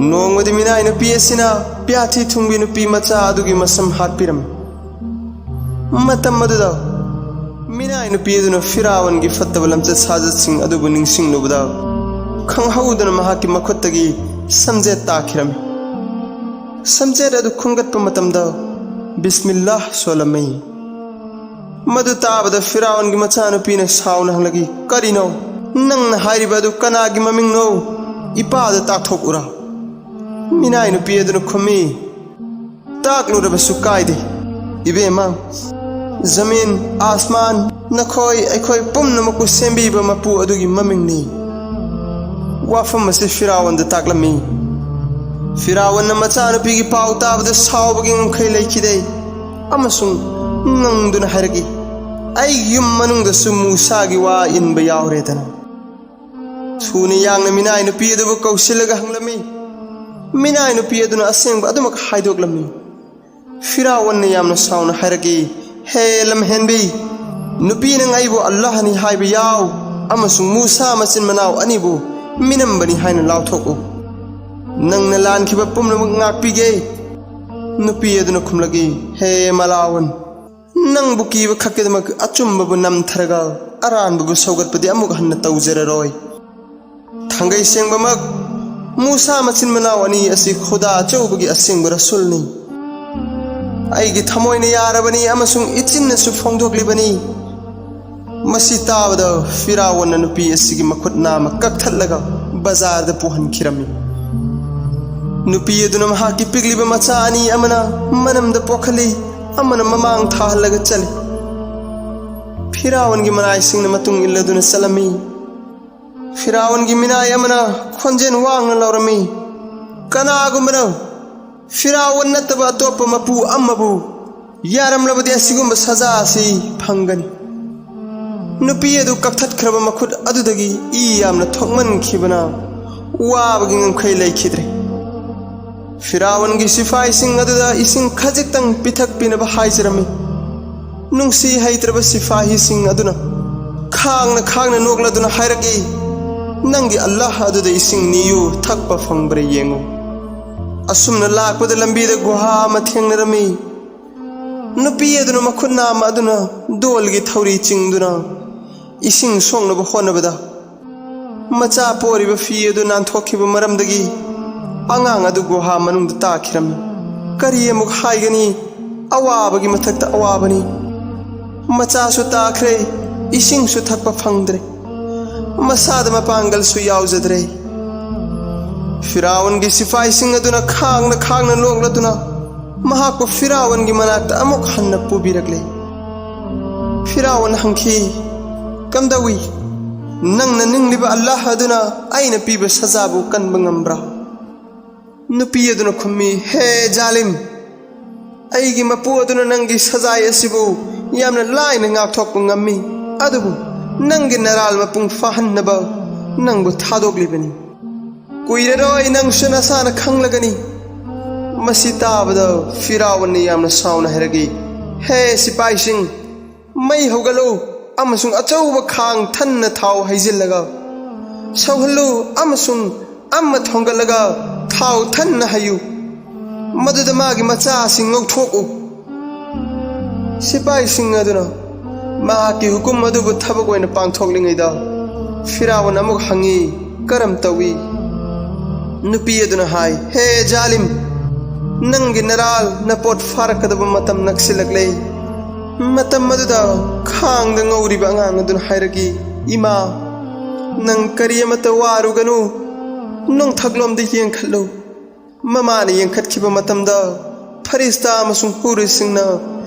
ꯅꯣꯡꯃꯗꯤ ꯃꯤꯅꯥꯏ ꯅꯨꯄꯤ ꯑꯁꯤꯅ ꯄꯤꯌꯥꯊꯤ ꯊꯨꯡꯕꯤ ꯅꯨꯄꯤ ꯃꯆꯥ ꯑꯗꯨꯒꯤ ꯃꯁꯝ ꯍꯥꯠꯄꯤꯔꯝꯃꯤ꯫ ꯃꯇꯝ ꯑꯗꯨꯗ ꯃꯤꯅꯥꯏ ꯅꯨꯄꯤ ꯑꯗꯨꯅ ꯐꯤꯔꯥꯋꯟꯒꯤ ꯐꯠꯇꯕ ꯂꯝꯆꯠ ꯁꯥꯖꯠꯁꯤꯡ ꯑꯗꯨꯕꯨ ꯅꯤꯡꯁꯤꯡꯂꯨꯕꯗ, ꯈꯪꯍꯧꯗꯅ ꯃꯍꯥꯛꯀꯤ ꯃꯈꯨꯠꯇꯒꯤ ꯁꯝꯖꯦꯠ ꯇꯥꯈꯤꯔꯝꯃꯤ꯫ ꯁꯝꯖꯦꯠ ꯑꯗꯨ ꯈꯨꯟꯒꯠꯄ ꯃꯇꯝꯗ ꯕꯤꯁꯃꯤꯜꯂꯥꯍ ꯁꯣꯜꯂꯝꯃꯤ꯫ ꯃꯗꯨ ꯇꯥꯕꯗ ꯐꯤꯔꯥꯎꯟꯒꯤ ꯃꯆꯥꯅꯨꯄꯤꯅ ꯁꯥꯎꯅ ꯍꯪꯂꯛꯏ, "ꯀꯔꯤꯅꯣ? ꯅꯪꯅ ꯍꯥꯏꯔꯤꯕ ꯑꯗꯨ ꯀꯅꯥꯒꯤ ꯃꯃꯤꯡꯅꯣ? ꯏꯄꯥꯗ ꯇꯥꯛꯊꯣꯛꯎꯔꯥ?" ꯃꯤꯅꯥꯏ ꯅꯨꯄꯤ ꯑꯗꯨꯅ ꯈꯨꯝꯃꯤ, "ꯇꯥꯛꯂꯨꯔꯕꯁꯨ ꯀꯥꯏꯗꯦ, ꯏꯕꯦꯝꯃ꯫ ꯖꯃꯤꯟ, ꯑꯥꯁꯃꯥꯟ, ꯅꯈꯣꯏ, ꯑꯩꯈꯣꯏ ꯄꯨꯝꯅꯃꯛꯄꯨ ꯁꯦꯝꯕꯤꯕ ꯃꯄꯨ ꯑꯗꯨꯒꯤ ꯃꯃꯤꯡꯅꯤ꯫ ꯋꯥꯐꯝ ꯑꯁꯤ ꯐꯤꯔꯥꯎꯟꯗ ꯇꯥꯛꯂꯝꯃꯤ꯫" ꯐꯤꯔꯥꯎꯟꯅ ꯃꯆꯥꯅꯨꯄꯤꯒꯤ ꯄꯥꯎ ꯇꯥꯕꯗ ꯁꯥꯎꯕꯒꯤ ꯉꯝꯈꯩ ꯂꯩꯈꯤꯗꯦ ꯑꯃꯁꯨꯡ ꯉꯪꯗꯨꯅ ꯍꯥꯏꯔꯛꯏ, "ꯑꯩꯒꯤ ꯌꯨꯝ ꯃꯅꯨꯡꯗꯁꯨ ꯃꯨꯁꯥꯒꯤ ꯋꯥ ꯏꯟꯕ ꯌꯥꯎꯔꯦꯗꯅ?" ꯊꯨꯅ ꯌꯥꯡꯅ ꯃꯤꯅꯥꯏ ꯅꯨꯄꯤ ꯑꯗꯨꯕꯨ ꯀꯧꯁꯤꯜꯂꯒ ꯍꯪꯂꯝꯃꯤ꯫ ꯃꯤꯅꯥꯏ ꯅꯨꯄꯤ ꯑꯗꯨꯅ ꯑꯁꯦꯡꯕ ꯑꯗꯨꯃꯛ ꯍꯥꯏꯗꯣꯛꯂꯝꯃꯤ꯫ ꯐꯤꯔꯥꯎꯟꯅ ꯌꯥꯝꯅ ꯁꯥꯎꯅ ꯍꯥꯏꯔꯛꯏ, "ꯍꯦ ꯂꯝꯍꯦꯟꯕꯤ, ꯅꯨꯄꯤ ꯅꯪ ꯑꯩꯕꯨ ꯑꯜꯂꯥꯍꯅꯤ ꯍꯥꯏꯕ ꯌꯥꯎ ꯑꯃꯁꯨꯡ ꯃꯨꯁꯥ ꯃꯆꯤꯟ ꯃꯅꯥꯎ ꯑꯅꯤꯕꯨ ꯃꯤꯅꯝꯕꯅꯤ ꯍꯥꯏꯅ ꯂꯥꯎꯊꯣꯛꯎ꯫ ꯅꯪꯅ ꯂꯥꯟꯈꯤꯕ ꯄꯨꯝꯅꯃꯛ ꯉꯥꯛꯄꯤꯒꯦ꯫" ꯅꯨꯄꯤ ꯑꯗꯨꯅ ꯈꯨꯝꯂꯛꯏ, "ꯍꯦ ꯃꯂꯥꯋꯟ, ꯅꯪꯕꯨ ꯀꯤꯕ ꯈꯛꯀꯤꯗꯃꯛ ꯑꯆꯨꯝꯕꯕꯨ ꯅꯝꯊꯔꯒ ꯑꯔꯥꯟꯕꯕꯨ ꯁꯧꯒꯠꯄꯗꯤ ꯑꯃꯨꯛ ꯍꯟꯅ ꯇꯧꯖꯔꯔꯣꯏ꯫ ꯊꯥꯡꯒꯩ ꯁꯦꯡꯕꯃꯛ ꯃꯨꯁꯥ ꯃꯆꯤꯟ ꯃꯅꯥꯎ ꯑꯅꯤ ꯑꯁꯤ ꯈꯨꯗꯥ ꯑꯆꯧꯕꯒꯤ ꯑꯁꯦꯡꯕ ꯔꯁꯨꯜꯅꯤ꯫ ꯑꯩꯒꯤ ꯊꯃꯣꯏꯅ ꯌꯥꯔꯕꯅꯤ ꯑꯃꯁꯨꯡ ꯏꯆꯤꯟꯅꯁꯨ ꯐꯣꯡꯗꯣꯛꯂꯤꯕꯅꯤ꯫" ꯃꯁꯤ ꯇꯥꯕꯗ ꯐꯤꯔꯥꯎꯟꯅ ꯅꯨꯄꯤ ꯑꯁꯤꯒꯤ ꯃꯈꯨꯠ ꯅꯥꯝꯃ ꯀꯛꯊꯠꯂꯒ ꯕꯖꯥꯔꯗ ꯄꯨꯍꯟꯈꯤꯔꯝꯃꯤ꯫ ꯅꯨꯄꯤ ꯑꯗꯨꯅ ꯃꯍꯥꯛꯀꯤ ꯄꯤꯛꯂꯤꯕ ꯃꯆꯥ ꯑꯅꯤ, ꯑꯃꯅ ꯃꯅꯝꯗ ꯄꯣꯛꯍꯜꯂꯤ, ꯑꯃꯅ ꯃꯃꯥꯡ ꯊꯥꯍꯜꯂꯒ ꯆꯠꯂꯤ꯫ ꯐꯤꯔꯥꯎꯟꯒꯤ ꯃꯅꯥꯏꯁꯤꯡꯅ ꯃꯇꯨꯡ ꯏꯜꯂꯗꯨꯅ ꯆꯠꯂꯝꯃꯤ꯫ ꯐꯤꯔꯥꯎꯟꯒꯤ ꯃꯤꯅꯥꯏ ꯑꯃꯅ ꯈꯣꯟꯖꯦꯜ ꯋꯥꯡꯅ ꯂꯥꯎꯔꯝꯃꯤ, "ꯀꯅꯥꯒꯨꯝꯕꯅ ꯐꯤꯔꯥꯎꯟ ꯅꯠꯇꯕ ꯑꯇꯣꯞꯄ ꯃꯄꯨ ꯑꯃꯕꯨ ꯌꯥꯔꯝꯂꯕꯗꯤ ꯑꯁꯤꯒꯨꯝꯕ ꯁꯖꯥ ꯑꯁꯤ ꯐꯪꯒꯅꯤ꯫" ꯅꯨꯄꯤ ꯑꯗꯨ ꯀꯛꯊꯠꯈ꯭ꯔꯕ ꯃꯈꯨꯠ ꯑꯗꯨꯗꯒꯤ ꯏ ꯌꯥꯝꯅ ꯊꯣꯛꯃꯟꯈꯤꯕꯅ ꯋꯥꯕꯒꯤ ꯉꯝꯈꯩ ꯂꯩꯈꯤꯗ꯭ꯔꯦ꯫ ꯐꯤꯔꯥꯎꯟꯒꯤ ꯁꯤꯐꯥꯏꯁꯤꯡ ꯑꯗꯨꯗ ꯏꯁꯤꯡ ꯈꯖꯤꯛꯇꯪ ꯄꯤꯊꯛꯄꯤꯅꯕ ꯍꯥꯏꯖꯔꯝꯃꯤ꯫ ꯅꯨꯡꯁꯤ ꯍꯩꯇ꯭ꯔꯕ ꯁꯤꯐꯥꯍꯤꯁꯤꯡ ꯑꯗꯨꯅ ꯈꯥꯡꯅ ꯈꯥꯡꯅ ꯅꯣꯛꯂꯗꯨꯅ ꯍꯥꯏꯔꯛꯏ, "ꯅꯪꯒꯤ ꯑꯜꯂꯥꯍ ꯑꯗꯨꯗ ꯏꯁꯤꯡ ꯅꯤꯌꯨ, ꯊꯛꯄ ꯐꯪꯕ꯭ꯔꯥ ꯌꯦꯡꯉꯨ"꯫ ꯑꯁꯨꯝꯅ ꯂꯥꯛꯄꯗ ꯂꯝꯕꯤꯗ ꯒꯨꯍꯥ ꯑꯃ ꯊꯦꯡꯅꯔꯝꯃꯤ꯫ ꯅꯨꯄꯤ ꯑꯗꯨꯅ ꯃꯈꯨꯠ ꯅꯥꯝꯃ ꯑꯗꯨꯅ ꯗꯣꯜꯒꯤ ꯊꯧꯔꯤ ꯆꯤꯡꯗꯨꯅ ꯏꯁꯤꯡ ꯁꯣꯛꯅꯕ ꯍꯣꯠꯅꯕꯗ, ꯃꯆꯥ ꯄꯣꯔꯤꯕ ꯐꯤ ꯑꯗꯨ ꯅꯥꯟꯊꯣꯛꯈꯤꯕ ꯃꯔꯝꯗꯒꯤ ꯑꯉꯥꯡ ꯑꯗꯨ ꯒꯨꯍꯥ ꯃꯅꯨꯡꯗ ꯇꯥꯈꯤꯔꯝꯃꯤ꯫ ꯀꯔꯤ ꯑꯃꯨꯛ ꯍꯥꯏꯒꯅꯤ? ꯑꯋꯥꯕꯒꯤ ꯃꯊꯛꯇ ꯑꯋꯥꯕꯅꯤ꯫ ꯃꯆꯥꯁꯨ ꯇꯥꯈ꯭ꯔꯦ, ꯏꯁꯤꯡꯁꯨ ꯊꯛꯄ ꯐꯪꯗ꯭ꯔꯦ, ꯃꯁꯥꯗ ꯃꯄꯥꯡꯒꯜꯁꯨ ꯌꯥꯎꯖꯗ꯭ꯔꯦ꯫ ꯐꯤꯔꯥꯎꯟꯒꯤ ꯁꯤꯐꯥꯏꯁꯤꯡ ꯑꯗꯨꯅ ꯈꯥꯡꯅ ꯈꯥꯡꯅ ꯅꯣꯛꯂꯗꯨꯅ ꯃꯍꯥꯛꯄꯨ ꯐꯤꯔꯥꯎꯟꯒꯤ ꯃꯅꯥꯛꯇ ꯑꯃꯨꯛ ꯍꯟꯅ ꯄꯨꯕꯤꯔꯛꯂꯦ꯫ ꯐꯤꯔꯥꯎꯟ ꯍꯪꯈꯤ, "ꯀꯝꯗꯧꯏ? ꯅꯪꯅ ꯅꯤꯡꯂꯤꯕ ꯑꯜꯂꯥꯍ ꯑꯗꯨꯅ ꯑꯩꯅ ꯄꯤꯕ ꯁꯖꯥꯕꯨ ꯀꯟꯕ ꯉꯝꯕ꯭ꯔꯥ?" ꯅꯨꯄꯤ ꯑꯗꯨꯅ ꯈꯨꯝꯃꯤ, "ꯍꯦ ꯖꯥꯂꯤꯝ, ꯑꯩꯒꯤ ꯃꯄꯨ ꯑꯗꯨꯅ ꯅꯪꯒꯤ ꯁꯖꯥꯏ ꯑꯁꯤꯕꯨ ꯌꯥꯝꯅ ꯂꯥꯏꯅ ꯉꯥꯛꯊꯣꯛꯄ ꯉꯝꯃꯤ, ꯑꯗꯨꯕꯨ ꯅꯪꯒꯤ ꯅꯔꯥꯜ ꯃꯄꯨꯡ ꯐꯥꯍꯟꯅꯕ ꯅꯪꯕꯨ ꯊꯥꯗꯣꯛꯂꯤꯕꯅꯤ꯫ ꯀꯨꯏꯔꯔꯣꯏ ꯅꯪꯁꯨ ꯅꯁꯥꯅ ꯈꯪꯂꯒꯅꯤ"꯫ ꯃꯁꯤ ꯇꯥꯕꯗ ꯐꯤꯔꯥꯎꯟꯅ ꯌꯥꯝꯅ ꯁꯥꯎꯅ ꯍꯥꯏꯔꯛꯏ, "ꯍꯦ ꯁꯤꯄꯥꯏꯁꯤꯡ, ꯃꯩ ꯍꯧꯒꯠꯂꯨ ꯑꯃꯁꯨꯡ ꯑꯆꯧꯕ ꯈꯥꯡ ꯊꯟꯅ ꯊꯥꯎ ꯍꯩꯖꯤꯜꯂꯒ ꯁꯧꯍꯜꯂꯨ ꯑꯃꯁꯨꯡ ꯑꯃ ꯊꯣꯡꯒꯠꯂꯒ ꯊꯥꯎ ꯊꯟꯅ ꯍꯩꯌꯨ꯫ ꯃꯗꯨꯗ ꯃꯥꯒꯤ ꯃꯆꯥꯁꯤꯡ ꯉꯧꯊꯣꯛꯎ"꯫ ꯁꯤꯄꯥꯏꯁꯤꯡ ꯑꯗꯨꯅ ꯃꯍꯥꯛꯀꯤ ꯍꯨꯀꯨꯝ ꯑꯗꯨꯕꯨ ꯊꯕꯛ ꯑꯣꯏꯅ ꯄꯥꯡꯊꯣꯛꯂꯤꯉꯩꯗ ꯐꯤꯔꯥꯎꯟ ꯑꯃꯨꯛ ꯍꯪꯉꯤ, "ꯀꯔꯝ ꯇꯧꯏ?" ꯅꯨꯄꯤ ꯑꯗꯨꯅ ꯍꯥꯏ, "ꯍꯦ ꯖꯥꯂꯤꯝ, ꯅꯪꯒꯤ ꯅꯔꯥꯜ ꯅꯄꯣꯠ ꯐꯥꯔꯛꯀꯗꯕ ꯃꯇꯝ ꯅꯛꯁꯤꯜꯂꯛꯂꯦ"꯫ ꯃꯇꯝ ꯑꯗꯨꯗ ꯈꯥꯡꯗ ꯉꯧꯔꯤꯕ ꯑꯉꯥꯡ ꯑꯗꯨꯅ ꯍꯥꯏꯔꯛꯏ, "ꯏꯃꯥ, ꯅꯪ ꯀꯔꯤ ꯑꯃꯠꯇ ꯋꯥꯔꯨꯒꯅꯨ, ꯅꯣꯡꯊꯛꯂꯣꯝꯗ ꯌꯦꯡꯈꯠꯂꯨ"꯫ ꯃꯃꯥꯅ ꯌꯦꯡꯈꯠꯈꯤꯕ ꯃꯇꯝꯗ ꯐꯔꯤꯁꯇꯥ ꯑꯃꯁꯨꯡ ꯍꯨꯔꯤꯁꯤꯡꯅ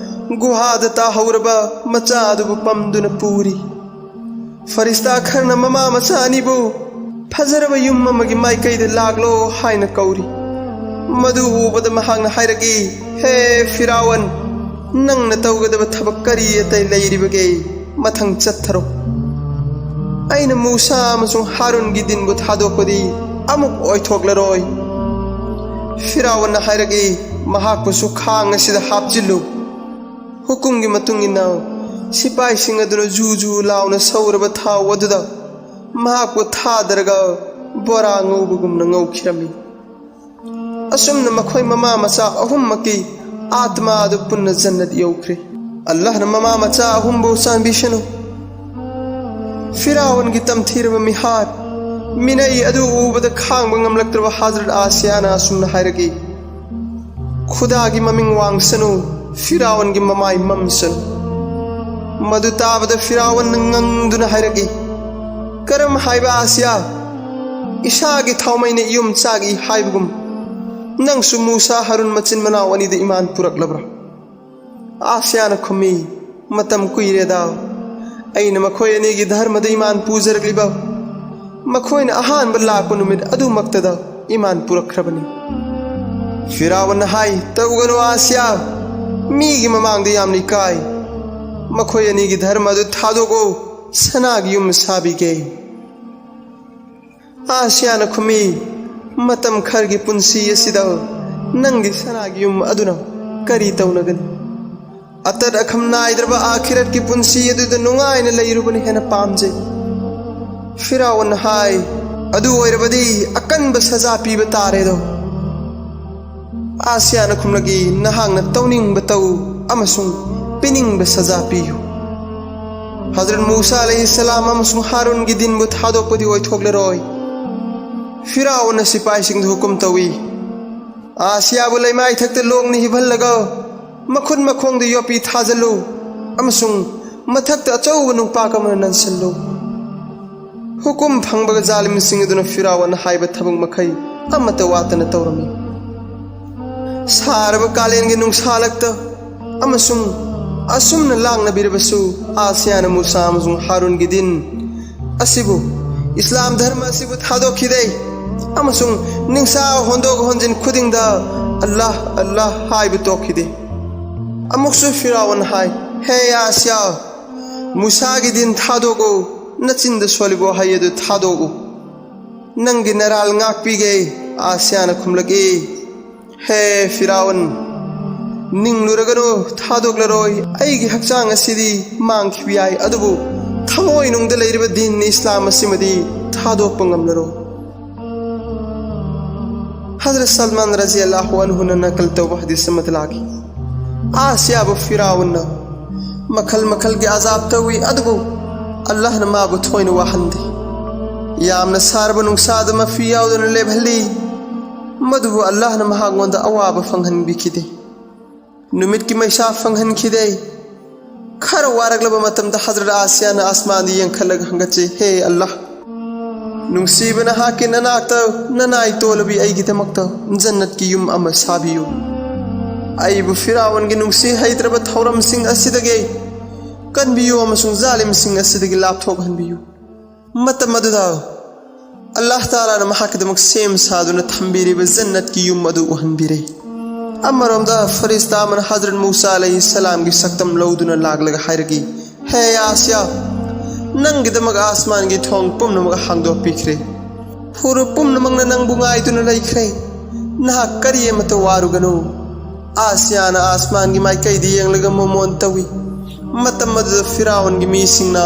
ꯒꯨꯍꯥꯗ ꯇꯥꯍꯧꯔꯕ ꯃꯆꯥ ꯑꯗꯨꯕꯨ ꯄꯝꯗꯨꯅ ꯄꯨꯔꯤ꯫ ꯐꯔꯤꯁꯇꯥ ꯈꯔꯅ ꯃꯃꯥ ꯃꯆꯥ ꯑꯅꯤꯕꯨ ꯐꯖꯔꯕ ꯌꯨꯝ ꯑꯃꯒꯤ ꯃꯥꯏꯀꯩꯗ ꯂꯥꯛꯂꯣ ꯍꯥꯏꯅ ꯀꯧꯔꯤ꯫ ꯃꯗꯨ ꯎꯕꯗ ꯃꯍꯥꯛꯅ ꯍꯥꯏꯔꯛꯏ, "ꯍꯦ ꯐꯤꯔꯥꯎꯟ, ꯅꯪꯅ ꯇꯧꯒꯗꯕ ꯊꯕꯛ ꯀꯔꯤ ꯑꯇꯩ ꯂꯩꯔꯤꯕꯒꯦ? ꯃꯊꯪ ꯆꯠꯊꯔꯣ꯫ ꯑꯩꯅ ꯃꯨꯁꯥ ꯑꯃꯁꯨꯡ ꯍꯥꯔꯨꯟꯒꯤ ꯗꯤꯟꯕꯨ ꯊꯥꯗꯣꯛꯄꯗꯤ ꯑꯃꯨꯛ ꯑꯣꯏꯊꯣꯛꯂꯔꯣꯏ"꯫ ꯐꯤꯔꯥꯎꯟꯅ ꯍꯥꯏꯔꯛꯏ, "ꯃꯍꯥꯛꯄꯨꯁꯨ ꯈꯥꯡ ꯑꯁꯤꯗ ꯍꯥꯞꯆꯤꯜꯂꯨ"꯫ ꯍꯨꯀꯨꯝꯒꯤ ꯃꯇꯨꯡ ꯏꯟꯅ ꯁꯤꯄꯥꯏꯁꯤꯡ ꯑꯗꯨꯅ ꯖꯨ ꯖꯨ ꯂꯥꯎꯅ ꯁꯧꯔꯕ ꯊꯥꯎ ꯑꯗꯨꯗ ꯃꯍꯥꯛꯄꯨ ꯊꯥꯗꯔꯒ ꯕꯣꯔꯥ ꯉꯧꯕꯒꯨꯝꯅ ꯉꯧꯈꯤꯔꯝꯃꯤ꯫ ꯑꯁꯨꯝꯅ ꯃꯈꯣꯏ ꯃꯃꯥ ꯃꯆꯥ ꯑꯍꯨꯝꯃꯛꯀꯤ ꯑꯥꯠꯃꯥ ꯑꯗꯨ ꯄꯨꯟꯅ ꯖꯟꯅꯠ ꯌꯧꯈ꯭ꯔꯦ꯫ ꯑꯜꯂꯥꯍꯅ ꯃꯃꯥ ꯃꯆꯥ ꯑꯍꯨꯝꯕꯨ ꯆꯥꯟꯕꯤꯁꯅꯨ꯫ ꯐꯤꯔꯥꯎꯟꯒꯤ ꯇꯝꯊꯤꯔꯕ ꯃꯤꯍꯥꯠ ꯃꯤꯅꯩ ꯑꯗꯨ ꯎꯕꯗ ꯈꯥꯡꯕ ꯉꯝꯂꯛꯇ꯭ꯔꯕ ꯍꯖꯔꯠ ꯑꯥꯁꯤꯌꯥꯅ ꯑꯁꯨꯝꯅ ꯍꯥꯏꯔꯛꯏ, "ꯈꯨꯗꯥꯒꯤ ꯃꯃꯤꯡ ꯋꯥꯡꯁꯅꯨ, ꯐꯤꯔꯥꯎꯟꯒꯤ ꯃꯃꯥꯏ ꯃꯝꯁꯅꯨ"꯫ ꯃꯗꯨ ꯇꯥꯕꯗ ꯐꯤꯔꯥꯎꯟꯅ ꯉꯪꯗꯨꯅ ꯍꯥꯏꯔꯛꯏ, "ꯀꯔꯝ ꯍꯥꯏꯕ ꯑꯥꯁꯤꯌꯥ? ꯏꯁꯥꯒꯤ ꯊꯥꯎꯃꯩꯅ ꯌꯨꯝ ꯆꯥꯛꯏ ꯍꯥꯏꯕꯒꯨꯝ, ꯅꯪꯁꯨ ꯃꯨꯁꯥ ꯍꯥꯔꯨꯟ ꯃꯆꯤꯟ ꯃꯅꯥꯎ ꯑꯅꯤꯗ ꯏꯃꯥꯟ ꯄꯨꯔꯛꯂꯕ꯭ꯔꯥ?" ꯑꯥꯁꯤꯌꯥꯅ ꯈꯨꯝꯃꯤ, "ꯃꯇꯝ ꯀꯨꯏꯔꯦꯗ ꯑꯩꯅ ꯃꯈꯣꯏ ꯑꯅꯤꯒꯤ ꯙꯔꯃꯗ ꯏꯃꯥꯟ ꯄꯨꯖꯔꯛꯂꯤꯕ꯫ ꯃꯈꯣꯏꯅ ꯑꯍꯥꯟꯕ ꯂꯥꯛꯄ ꯅꯨꯃꯤꯠ ꯑꯗꯨꯃꯛꯇꯗ ꯏꯃꯥꯟ ꯄꯨꯔꯛꯈ꯭ꯔꯕꯅꯤ"꯫ ꯐꯤꯔꯥꯎꯟꯅ ꯍꯥꯏ, "ꯇꯧꯒꯅꯨ ꯑꯥꯁꯤꯌꯥ, ꯃꯤꯒꯤ ꯃꯃꯥꯡꯗ ꯌꯥꯝꯅ ꯏꯀꯥꯏ꯫ ꯃꯈꯣꯏ ꯑꯅꯤꯒꯤ ꯙꯔꯃ ꯑꯗꯨ ꯊꯥꯗꯣꯛꯎ, ꯁꯅꯥꯒꯤ ꯌꯨꯝ ꯁꯥꯕꯤꯒꯦ"꯫ ꯑꯥꯁꯤꯌꯥꯅ ꯈꯨꯝꯃꯤ, "ꯃꯇꯝ ꯈꯔꯒꯤ ꯄꯨꯟꯁꯤ ꯑꯁꯤꯗ ꯅꯪꯒꯤ ꯁꯅꯥꯒꯤ ꯌꯨꯝ ꯑꯗꯨꯅ ꯀꯔꯤ ꯇꯧꯅꯒꯅꯤ? ꯑꯇꯠ ꯑꯈꯝ ꯅꯥꯏꯗ꯭ꯔꯕ ꯑꯥꯈꯤꯔꯠꯀꯤ ꯄꯨꯟꯁꯤ ꯑꯗꯨꯗ ꯅꯨꯡꯉꯥꯏꯅ ꯂꯩꯔꯨꯕꯅ ꯍꯦꯟꯅ ꯄꯥꯝꯖꯩ"꯫ ꯐꯤꯔꯥꯎꯟꯅ ꯍꯥꯏ, "ꯑꯗꯨ ꯑꯣꯏꯔꯕꯗꯤ ꯑꯀꯟꯕ ꯁꯖꯥ ꯄꯤꯕ ꯇꯥꯔꯦꯗꯣ"꯫ ꯑꯥꯁꯤꯌꯥꯅ ꯈꯨꯝꯂꯛꯏ, "ꯅꯍꯥꯛꯅ ꯇꯧꯅꯤꯡꯕ ꯇꯧ ꯑꯃꯁꯨꯡ ꯄꯤꯅꯤꯡꯕ ꯁꯖꯥ ꯄꯤꯌꯨ꯫ ꯍꯖꯔꯠ ꯃꯨꯁꯥ ꯑꯂꯩꯍꯤꯁꯁꯂꯥꯝ ꯑꯃꯁꯨꯡ ꯍꯥꯔꯨꯟꯒꯤ ꯗꯤꯟꯕꯨ ꯊꯥꯗꯣꯛꯄꯗꯤ ꯑꯣꯏꯊꯣꯛꯂꯔꯣꯏ"꯫ ꯐꯤꯔꯥꯎꯟꯅ ꯁꯤꯄꯥꯏꯁꯤꯡꯗ ꯍꯨꯀꯨꯝ ꯇꯧꯏ, "ꯑꯥꯁꯤꯌꯥꯕꯨ ꯂꯩꯃꯥꯏꯊꯛꯇ ꯂꯣꯡꯅ ꯍꯤꯞꯍꯜꯂꯒ ꯃꯈꯨꯠ ꯃꯈꯣꯡꯗ ꯌꯣꯠꯄꯤ ꯊꯥꯖꯤꯜꯂꯨ ꯑꯃꯁꯨꯡ ꯃꯊꯛꯇ ꯑꯆꯧꯕ ꯅꯨꯡꯄꯥꯛ ꯑꯃꯅ ꯅꯟꯁꯤꯜꯂꯨ"꯫ ꯍꯨꯀꯨꯝ ꯐꯪꯕꯒ ꯖꯥꯂꯤꯝꯁꯤꯡ ꯑꯗꯨꯅ ꯐꯤꯔꯥꯎꯟꯅ ꯍꯥꯏꯕ ꯊꯕꯛ ꯃꯈꯩ ꯑꯃꯠꯇ ꯋꯥꯠꯇꯅ ꯇꯧꯔꯝꯃꯤ꯫ ꯁꯥꯔꯕ ꯀꯥꯂꯦꯟꯒꯤ ꯅꯨꯡꯁꯥꯂꯛꯇ ꯑꯃꯁꯨꯡ ꯑꯁꯨꯝꯅ ꯂꯥꯡꯅꯕꯤꯔꯕꯁꯨ, ꯑꯥꯁꯤꯌꯥꯅ ꯃꯨꯁꯥ ꯑꯃꯁꯨꯡ ꯍꯥꯔꯨꯟꯒꯤ ꯗꯤꯟ ꯑꯁꯤꯕꯨ, ꯏꯁꯂꯥꯝ ꯙꯔꯃ ꯑꯁꯤꯕꯨ ꯊꯥꯗꯣꯛꯈꯤꯗꯦ ꯑꯃꯁꯨꯡ ꯅꯤꯡꯁꯥ ꯍꯣꯟꯗꯣꯛ ꯍꯣꯟꯖꯤꯟ ꯈꯨꯗꯤꯡꯗ "ꯑꯜꯂꯥꯍ, ꯑꯜꯂꯥꯍ" ꯍꯥꯏꯕ ꯇꯣꯛꯈꯤꯗꯦ꯫ ꯑꯃꯨꯛꯁꯨ ꯐꯤꯔꯥꯎꯟ ꯍꯥꯏ, "ꯍꯦ ꯑꯥꯁꯤꯌꯥ, ꯃꯨꯁꯥꯒꯤ ꯗꯤꯟ ꯊꯥꯗꯣꯛꯎ, ꯅꯆꯤꯟꯗ ꯁꯣꯜꯂꯤꯕ ꯋꯥꯍꯩ ꯑꯗꯨ ꯊꯥꯗꯣꯛꯎ꯫ ꯅꯪꯒꯤ ꯅꯔꯥꯜ ꯉꯥꯛꯄꯤꯒꯦ"꯫ ꯑꯥꯁꯤꯌꯥꯅ ꯈꯨꯝꯂꯛꯏ, "ꯍꯦ ꯐꯤꯔꯥꯎꯟ, "ꯅꯤꯡꯂꯨꯔꯒꯅꯨ, ꯊꯥꯗꯣꯛꯂꯔꯣꯏ꯫ ꯑꯩꯒꯤ ꯍꯛꯆꯥꯡ ꯑꯁꯤꯗꯤ ꯃꯥꯡꯈꯤꯕ ꯌꯥꯏ, ꯑꯗꯨꯕꯨ ꯊꯃꯣꯏꯅꯨꯡꯗ ꯂꯩꯔꯤꯕ ꯗꯤꯟ ꯏꯁꯂꯥꯝ ꯑꯁꯤꯃꯗꯤ ꯊꯥꯗꯣꯛꯄ ꯉꯝꯂꯔꯣꯏ"꯫ ꯍꯖꯔꯠ ꯁꯜꯃꯥꯟ ꯔꯖꯤꯌꯜꯂꯥꯍꯨ ꯑꯟꯍꯨꯅ ꯅꯀꯜ ꯇꯧꯕ ꯍꯗꯤꯁ ꯑꯃꯗ ꯂꯥꯛꯏ, ꯑꯥꯁꯤꯌꯥꯕꯨ ꯐꯤꯔꯥꯎꯟꯅ ꯃꯈꯜ ꯃꯈꯜꯒꯤ ꯑꯖꯥꯕ ꯇꯧꯏ, ꯑꯗꯨꯕꯨ ꯑꯜꯂꯥꯍꯅ ꯃꯥꯕꯨ ꯊꯣꯏꯅ ꯋꯥꯍꯟꯗꯦ꯫ ꯌꯥꯝꯅ ꯁꯥꯔꯕ ꯅꯨꯡꯁꯥꯗ ꯃꯐꯤ ꯌꯥꯎꯗꯅ ꯂꯦꯞꯍꯜꯂꯤ, ꯃꯗꯨꯕꯨ ꯑꯜꯂꯥꯍꯅ ꯃꯍꯥꯛꯉꯣꯟꯗ ꯑꯋꯥꯕ ꯐꯪꯍꯟꯕꯤꯈꯤꯗꯦ꯫ ꯅꯨꯃꯤꯠꯀꯤ ꯃꯩꯁꯥ ꯐꯪꯍꯟꯈꯤꯗꯦ꯫ ꯈꯔ ꯋꯥꯔꯛꯂꯕ ꯃꯇꯝꯗ ꯍꯖꯔꯠ ꯑꯥꯁꯤꯌꯥꯅ ꯑꯁꯃꯥꯟꯗ ꯌꯦꯡꯈꯠꯂꯒ ꯍꯪꯒꯠꯆꯩ, "ꯍꯦ ꯑꯜꯂꯥꯍ, ꯅꯨꯡꯁꯤꯕ ꯅꯍꯥꯛꯀꯤ ꯅꯅꯥꯛꯇ ꯅꯅꯥꯏ ꯇꯣꯂꯕꯤ ꯑꯩꯒꯤꯗꯃꯛꯇ ꯖꯟꯅꯠꯀꯤ ꯌꯨꯝ ꯑꯃ ꯁꯥꯕꯤꯌꯨ꯫ ꯑꯩꯕꯨ ꯐꯤꯔꯥꯎꯟꯒꯤ ꯅꯨꯡꯁꯤ ꯍꯩꯇ꯭ꯔꯕ ꯊꯧꯔꯝꯁꯤꯡ ꯑꯁꯤꯗꯒꯤ ꯀꯟꯕꯤꯌꯨ ꯑꯃꯁꯨꯡ ꯖꯥꯂꯤꯝꯁꯤꯡ ꯑꯁꯤꯗꯒꯤ ꯂꯥꯞꯊꯣꯛꯍꯟꯕꯤꯌꯨ"꯫ ꯃꯇꯝ ꯑꯗꯨꯗ ꯑꯜꯂꯥꯍ ꯇꯥꯂꯥꯅ ꯃꯍꯥꯛꯀꯤꯗꯃꯛ ꯁꯦꯝ ꯁꯥꯗꯨꯅ ꯊꯝꯕꯤꯔꯤꯕ ꯖꯟꯅꯠꯀꯤ ꯌꯨꯝ ꯑꯗꯨ ꯎꯍꯟꯕꯤꯔꯦ꯫ ꯑꯃꯔꯣꯝꯗ ꯐꯔꯤꯁꯇꯥ ꯑꯃꯅ ꯍꯖꯔꯠ ꯃꯨꯁꯥ ꯑꯂꯩꯍꯤ ꯁꯂꯥꯝꯒꯤ ꯁꯛꯇꯝ ꯂꯧꯗꯨꯅ ꯂꯥꯛꯂꯒ ꯍꯥꯏꯔꯛꯏ, "ꯍꯦ ꯑꯥꯁꯤꯌꯥ, ꯅꯪꯒꯤꯗꯃꯛ ꯑꯥꯁꯃꯥꯟꯒꯤ ꯊꯣꯡ ꯄꯨꯝꯅꯃꯛ ꯍꯥꯡꯗꯣꯛꯄꯤꯈ꯭ꯔꯦ꯫ ꯐꯨꯔꯨꯞ ꯄꯨꯝꯅꯃꯛꯅ ꯅꯪꯕꯨ ꯉꯥꯏꯗꯨꯅ ꯂꯩꯈ꯭ꯔꯦ꯫ ꯅꯍꯥꯛ ꯀꯔꯤ ꯑꯃꯠꯇ ꯋꯥꯔꯨꯒꯅꯨ"꯫ ꯑꯥꯁꯤꯌꯥꯅ ꯑꯥꯁꯃꯥꯟꯒꯤ ꯃꯥꯏꯀꯩꯗ ꯌꯦꯡꯂꯒ ꯃꯣꯃꯣꯟ ꯇꯧꯏ꯫ ꯃꯇꯝ ꯑꯗꯨꯗ ꯐꯤꯔꯥꯎꯟꯒꯤ ꯃꯤꯁꯤꯡꯅ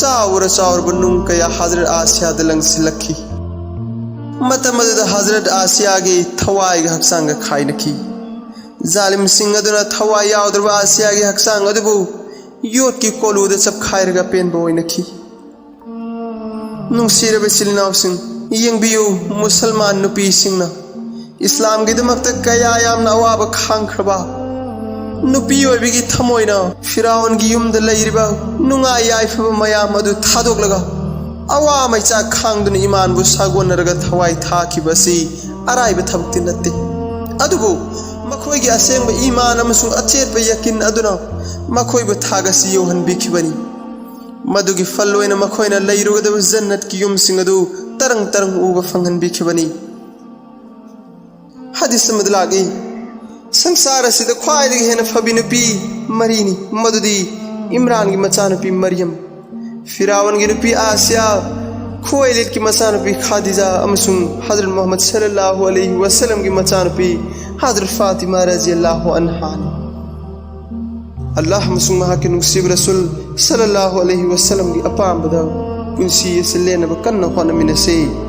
ꯆꯥꯎꯔ ꯆꯥꯎꯔꯕ ꯅꯨꯡ ꯀꯌꯥ ꯍꯖꯔꯠ ꯑꯥꯁꯤꯌꯥꯗ ꯂꯪꯁꯤꯜꯂꯛꯈꯤ꯫ ꯃꯇꯝ ꯑꯗꯨꯗ ꯍꯖꯔꯠ ꯑꯥꯁꯤꯌꯥꯒꯤ ꯊꯋꯥꯏꯒ ꯍꯛꯆꯥꯡꯒ ꯈꯥꯏꯅꯈꯤ꯫ ꯖꯥꯂꯤꯝꯁꯤꯡ ꯑꯗꯨꯅ ꯊꯋꯥꯏ ꯌꯥꯎꯗ꯭ꯔꯕ ꯑꯥꯁꯤꯌꯥꯒꯤ ꯍꯛꯆꯥꯡ ꯑꯗꯨꯕꯨ ꯌꯣꯠꯀꯤ ꯀꯣꯂꯨꯗ ꯆꯞꯈꯥꯏꯔꯒ ꯑꯄꯦꯟꯕ ꯑꯣꯏꯅꯈꯤ꯫ ꯅꯨꯡꯁꯤꯔꯕ ꯏꯆꯤꯜ ꯏꯅꯥꯎꯁꯤꯡ, ꯌꯦꯡꯕꯤꯌꯨ, ꯃꯨꯁꯜꯃꯥꯟ ꯅꯨꯄꯤꯁꯤꯡꯅ ꯏꯁꯂꯥꯝꯒꯤꯗꯃꯛꯇ ꯀꯌꯥ ꯌꯥꯝꯅ ꯑꯋꯥꯕ ꯈꯥꯡꯈ꯭ꯔꯕ ꯅꯨꯄꯤ ꯑꯣꯏꯕꯒꯤ ꯊꯃꯣꯏꯅ ꯐꯤꯔꯥꯎꯟꯒꯤ ꯌꯨꯝꯗ ꯂꯩꯔꯤꯕ ꯅꯨꯡꯉꯥꯏ ꯌꯥꯏꯐꯕ ꯃꯌꯥꯝ ꯑꯗꯨ ꯊꯥꯗꯣꯛꯂꯒ ꯑꯋꯥ ꯃꯩꯆꯥꯛ ꯈꯥꯡꯗꯨꯅ ꯏꯃꯥꯟꯕꯨ ꯁꯥꯒꯣꯟꯅꯔꯒ ꯊꯋꯥꯏ ꯊꯥꯈꯤꯕ ꯑꯁꯤ ꯑꯔꯥꯏꯕ ꯊꯕꯛꯇꯤ ꯅꯠꯇꯦ꯫ ꯑꯗꯨꯕꯨ ꯃꯈꯣꯏꯒꯤ ꯑꯁꯦꯡꯕ ꯏꯃꯥꯟ ꯑꯃꯁꯨꯡ ꯑꯆꯦꯠꯄ ꯌꯀꯤꯟ ꯑꯗꯨꯅ ꯃꯈꯣꯏꯕꯨ ꯊꯥꯒꯠꯁꯤ ꯌꯧꯍꯟꯕꯤꯈꯤꯕꯅꯤ꯫ ꯃꯗꯨꯒꯤ ꯐꯜ ꯑꯣꯏꯅ ꯃꯈꯣꯏꯅ ꯂꯩꯔꯨꯒꯗꯕ ꯖꯟꯅꯠꯀꯤ ꯌꯨꯝꯁꯤꯡ ꯑꯗꯨ ꯇꯔꯪ ꯇꯔꯪ ꯎꯕ ꯐꯪꯍꯟꯕꯤꯈꯤꯕꯅꯤ꯫ ꯍꯗꯤꯁ ꯑꯃꯗ ꯂꯥꯛꯏ, ꯁꯪꯁꯥꯔ ꯑꯁꯤꯗ ꯈ꯭ꯋꯥꯏꯗꯒꯤ ꯍꯦꯟꯅ ꯐꯕꯤ ꯅꯨꯄꯤ ꯃꯔꯤꯅꯤ, ꯃꯗꯨꯗꯤ ꯏꯝꯔꯥꯟꯒꯤ ꯃꯆꯥꯅꯨꯄꯤ ꯃꯔꯤꯌꯝ, ꯐꯤꯔꯥꯎꯟꯒꯤ ꯅꯨꯄꯤ ꯑꯥꯁꯤꯌꯥ, ꯈꯨꯋꯩꯂꯤꯗꯀꯤ ꯃꯆꯥꯅꯨꯄꯤ ꯈꯥꯗꯤꯖꯥ ꯑꯃꯁꯨꯡ ꯍꯖꯔꯠ ꯃꯨꯍꯝꯃꯗ ꯁꯜꯂꯜꯂꯥꯍꯨ ꯑꯂꯩꯍꯤ ꯋꯁꯜꯂꯝꯒꯤ ꯃꯆꯥꯅꯨꯄꯤ ꯍꯖꯔꯠ ꯐꯥꯇꯤꯃꯥ ꯔꯖꯤꯌꯜꯂꯥꯍꯨ ꯑꯟꯍꯥꯅꯤ꯫ ꯑꯜꯂꯥꯍ ꯑꯃꯁꯨꯡ ꯃꯍꯥꯛꯀꯤ ꯅꯨꯡꯁꯤꯕ ꯔꯁꯨꯜ ꯁꯜꯂꯜꯂꯥꯍꯨ ꯑꯂꯩꯍꯤ ꯋꯁꯜꯂꯝꯒꯤ ꯑꯄꯥꯝꯕꯗ ꯄꯨꯟꯁꯤ ꯑꯁꯤ ꯂꯦꯟꯅꯕ ꯀꯟꯅ ꯍꯣꯠꯅꯃꯤꯟꯅꯁꯤ꯫